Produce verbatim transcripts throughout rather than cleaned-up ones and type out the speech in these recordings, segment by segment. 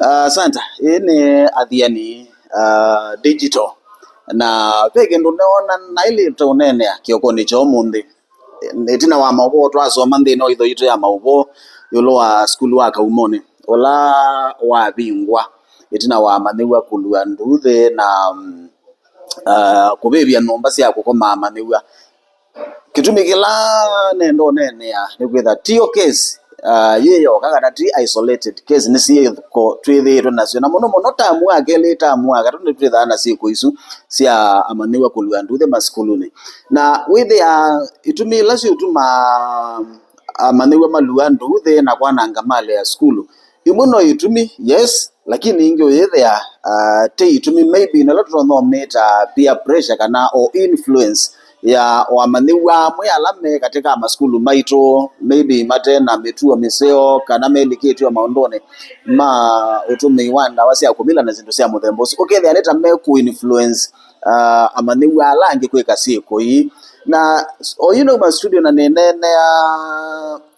Ah, Santa, ĩĩ nĩ Athiani, ah, Digital. Na ve kĩndũ neona naĩlĩte ũneenea kĩokonĩ kya ũmũnthĩ. Ĩtina wa maũvoo twasoma nthĩnĩ wa itho yitũ ya maũvoo ĩũlũ wa sukulu wa Kaumonĩ, ũla wavingwa ĩtina wa amanyĩw'a kũlua nduuthĩ na, mm, ah, kũvĩvya nyũmba sya kũkoma amanyĩw'a. Kĩtumi kĩla nenda ũneenea nĩ kwĩtha tiyo case, ah, yĩ yoka kana ti isolated case, nĩ syĩko twĩthĩĩtwe nasyo, na mũno mũno tamu wa kelĩ, tamu wa katatũ nĩtwĩthaa na syĩko isu sya amanyĩw'a kũlua nduuthĩ masukulunĩ. Na wĩthĩa itumi ila syĩtumaa amanyĩw'a malua nduuthĩ na kwananga malea sukulu, imwe no itumi, yes, lakini ingĩ ũyĩthĩa, ah, ti itumi, maybe nĩla tũtonya ũmĩta peer pressure kana o influence ya o amanyĩw'a amwe ala me katika masukulu maitũ, maybe mate na mĩtuo mĩseo kana melikĩtw'e maũndũnĩ ma ũtũmĩi wa ndawa sya kũmila na syĩndũ sya mũthemba ũsu. Ũkethĩa nĩ ta me kũ influence, ah, amanyĩw'a ala angĩ kwĩka syĩko ii. Na oyu nauma studio na nĩneenea,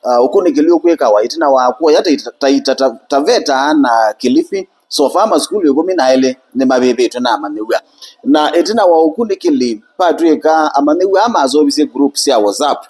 ah, ũkunĩkĩli ũkwĩkawa ĩtina wa kuoya ta, ta, ta, ta, Taveta na Kilifi. So far masukulu ĩkũmi na elĩ nĩmavĩvĩtw'e na amanyĩw'a. Na ĩtina wa ũkunĩkĩli, patw'ĩka amanyĩw'a aa maseũvisye group sya WhatsApp.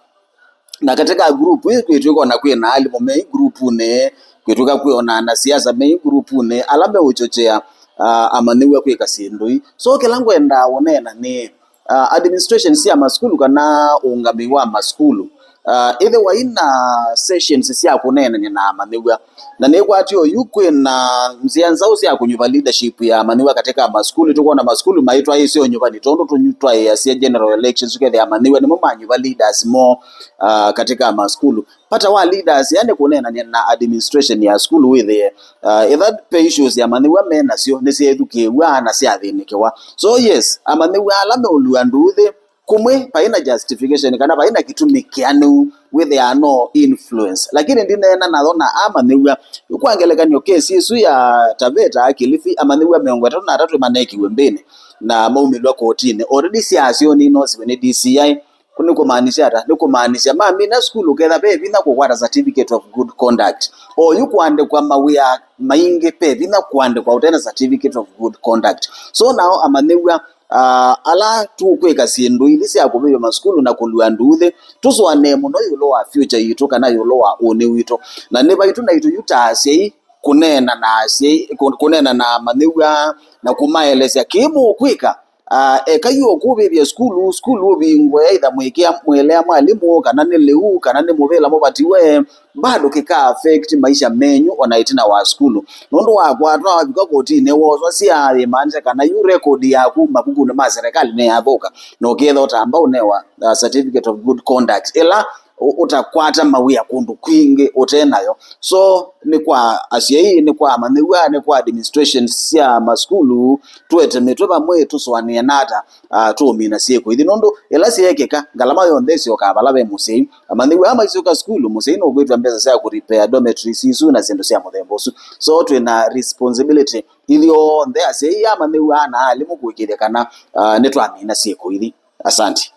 Na katika group ii kwĩtw'ĩka ona kwĩ na alimũ me grupunĩ, kwĩtw'ĩka kwĩ ona anasiasa me grupunĩ, ala meũchochea, ah, amanyĩw'a kwĩka syĩndũ ii. So kĩla ngwendaa ũneena nĩ, ah, administration sya masukulu kana ũũngamĩi wa masukulu, ah, ĩthĩwa ina sessions sya kũneenany'a na amanyĩw'a. Na nĩkwatĩ oyu kwĩ na nzĩa nzaũ sya kũnyuva leadership ya amanyĩw'a katika masukulu. Tũkwona masukulu maitwaĩĩsye ũnyuvani tondũ tũtwaĩĩasya general elections, ũkethĩa amanyĩw'a nĩmo manyuva leaders moo, ah, katika masukulu. Vata wa leaders aa nĩ kũneenany'a na administration ya sukulu wĩthĩe, uh, ĩtha ve issues amanyĩw'a me nasyo nĩsyeethukĩĩw'a na syathĩnĩkĩwa. So yes, amanyĩw'a ala meũlua nduuthĩ, kũmwe vai na justification kana vai na kĩtumi kĩanĩu wĩthĩaa no influence. Lakini ndineena nayo na amanyĩw'a. Kwa ngelekany'o, kesi ĩsu ya Taveta Kilifi, amanyĩw'a mĩongo ĩtatũ na atatũ manekiwe mbĩnĩ na maumĩlw'a kotinĩ. Already syasyo nĩinosiwe nĩ D C I. Nĩ kũmaanisya ata? Nĩ kũmaanisya mamina sukulu, ũketha ve vinya kũkwata certificate of good conduct. Oyu kũandĩkwa mawĩa maingĩ, ve vinya kũandĩkwa ũtena certificate of good conduct. So nao amanyĩw'a, ah, ala tũkwĩka syĩndũ ithi sya kũvĩvya masukulu na kũlua nduuthĩ, tũsũanĩe mũno ĩũlũ wa future yitũ kana ĩũlũ wa ũnĩ witũ. Na nĩ vaitũ naitũ yu ta asyai kũneena na asyai, kũ-, kũneena na amanyĩw'a na kũmaelesya kĩĩ mũũkwĩka. Ah, ekai o kũvĩvya sukulu, sukulu ũvingwe, either mwĩkĩa, mwĩlea mwalimũ, kana nĩ lĩu, kana nĩ mũvĩla mũvatiwe, bado kĩka affect maisha menyu ona ĩtina wa sukulu. Nũndũ wakwatwa wavika kotinĩ woswa sya, yĩmaanisha kana yu record yaku mavukunĩ ma serikali nĩyathũka, na ũkĩetha ũtamba ũnewa, ah, certificate of good conduct, ĩla ũ-, ũtakwata mawĩa kũndũ kwingĩ ũte nayo. So nĩ kwa asyai, nĩ kwa amanyĩw'a, nĩ kwa administration sya masukulu, tũete mĩtwe vamwe tũsũanĩe nata, ah, tũũmina syĩko ithi, nũndũ ĩla syeekĩka, ngalama yonthe ĩsyokaa vala ve mũsyai. Amanyĩw'a aa maisyoka sukulu, mũsyai nũkwĩtw'a mbesa sya kũrepair dormitories isu na syĩndũ sya mũthemba ũsu. So twĩ na responsibility ithyonthe, asyai, amanyĩw'a na alimũ, kũĩkĩĩthya kana, ah, nĩtwamina syĩko ithi. Asante.